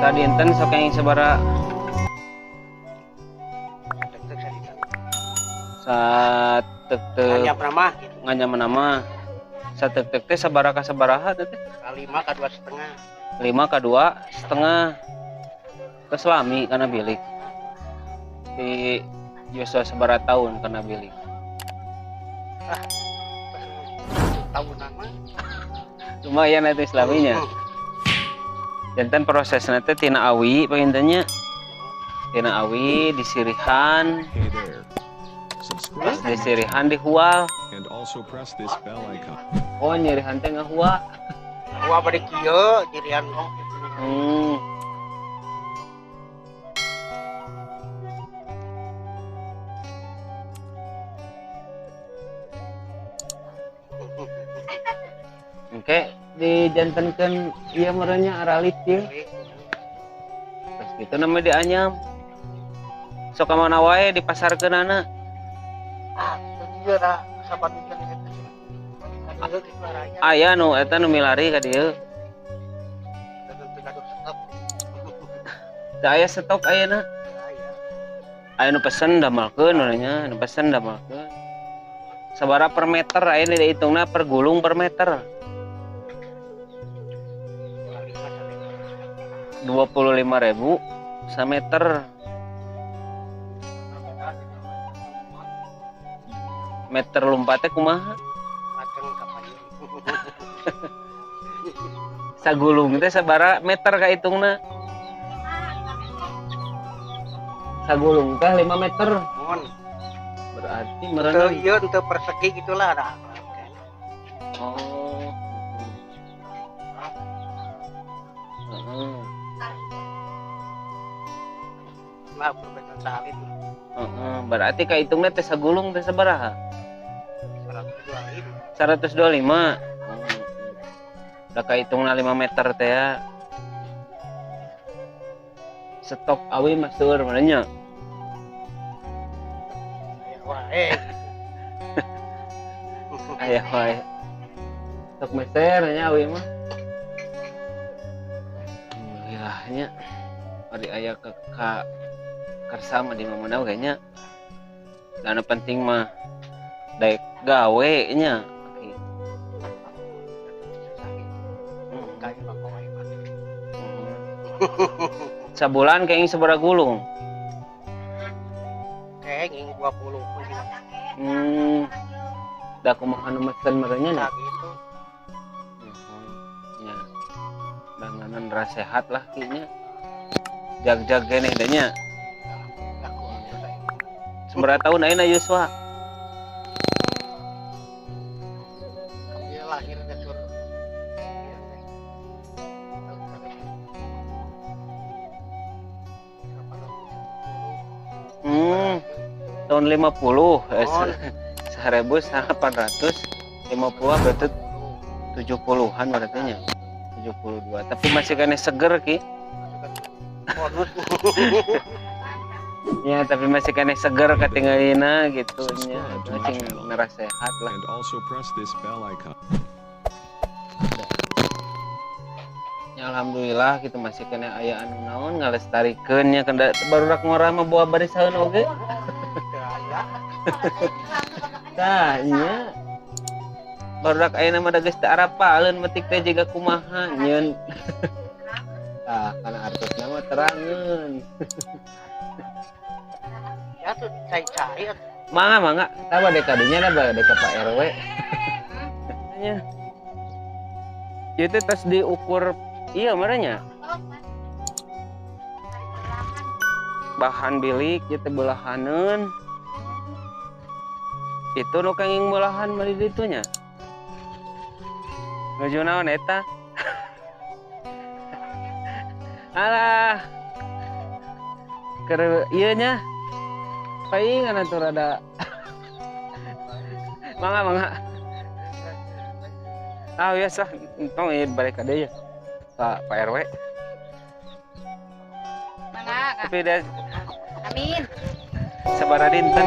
Sadinten sok yang sabaraha? Tek sadinten. Sateuk-teuk. Nganyam nama gitu. Nganyam nama. Sateuk-teuk teh sabaraha ka sabaraha teh? 5 ka 2,5. 5 ka 2,5. Terus lami kana bilik. Di yuswa sabaraha tahun kana bilik? Ah, tahunan mah. Lumayan itu islaminya. Janten prosesna teh tina awi pangintennya. Tina awi disirihan. Hey there. Subscribe Terus disirihan dihual. and also press this bell icon. Oh, nyirihan teh ngahua. Gua bade kieu nyirihan oh. Oke, dijantenkeun ieu meureunnya aralit ieu. Terus gitu namanya dianyam. Sok ka mana wae dipasarkeunana. Ah, teu dieu da saban dinten ieu teh. Ka dieu geus baraya. Aya nu eta nu milari ka dieu. Teu gaduh stok. Teu aya stok ayeuna. Aya. Aya nu pesen damelkeun nya, nu pesen damelkeun. Sabaraha per meter aya dihitungna per gulung per meter. 25.000 sameter. Meter lompatnya kumaha? Maceng ka payun. Sagulung teh sabaraha meter kahitungna? Sagulung teh 5 meter. Mun. Berarti Teu merenang. ieu teu persegi gitulah dah. Oh. Heeh. Nah, perbedaan salin. Heeh, berarti kahitungna teh sagulung teh sabaraha? 125. 125. Udah kahitungna 5 meter teh ya. Stok awi mah seueur mah nya. Aya wae. Aya wae. Stok meser nya awi mah. Alhamdulillah nya. Ari aya ke ka kersa mah di mana oge nya. Dan anu penting mah daek gawe nya. Sabulan kenging sabaraha gulung? Kenging 20. Da kumaha nu mesen merenya nya? Nah, gitu. Nya. Danganan rasehat lah kieu nya. Jag-jag keneh teh nya. Sabaraha tahun ayeuna Yuswa? Dia lahir teh sur. Tahun 50, 1850 berarti 70-an berarti nya. 72. Tapi masih kena seger ki. Bonus. Ya, tapi masih kena seger katingalina gitu nya. Masih ngerasa sehat lah. And also press this bell icon. Ya, alhamdulillah gitu masih kena aya anu naon ngalestarikeun nya kenda barudak ngora mah bawa barisaeun oge. Tah nya. Barudak ayeuna mah da geus teu arapaleun metik teh jiga kumaha nyeun. Tah kana artosna mah terangeun. Ya tuh cai-cai. Mangga mangga, tah bade ka dinya da bade ka Pak RW. Nya. Ieu teh tos diukur iya merenya. Bahan bilik ieu teh belahaneun. Itu nu kenging belahan mah di ditu nya. Nuju naon eta? Alah. Keur ieu nya. Paingan atuh rada. Mangga mangga. Ah biasa, entong ieu balik ka dieu ya. Pak RW. Mangga. Tapi da Amin. Sabaraha dinten?